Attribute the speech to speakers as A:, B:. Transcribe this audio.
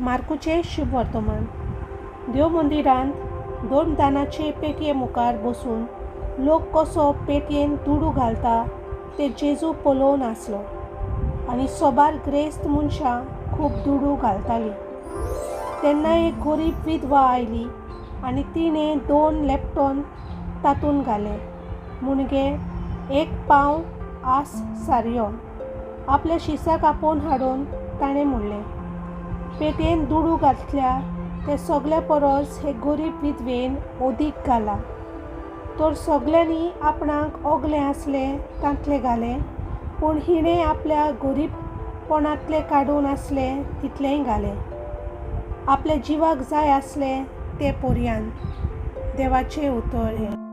A: मार्कुचें शुभवर्तमान. देवमंदिरांत धर्मदानाचे पेटये मुखार बसून लोक कसो पेटयेन दुडू घालता ते जेजू पळोवन आसलो आनी सोबार ग्रेस्त मनशां खूब दुडू घालतालीं. तेन्ना एक गरीब विधवा आयली आनी तिणें 2 लेपटॉन तातूंत घाले, मुणगे 1 पाव आस सारयो. आपल्या शिसाक आपोवन हाडून ताणें म्हणलें, पेटयेन दुडू घातल्या ते सगल्या परस हे गरीब विधवेन ओदीक घाला. तर सगल्यांनी आपणाक ओगलें आसलें तांतलें घालें, पूण हिणें आपल्या गरीबपणांतलें काडून आसलें तितलेंय घालें, आपल्या जिवाक जाय आसलें तें पर्यान. देवाचें उतर हें.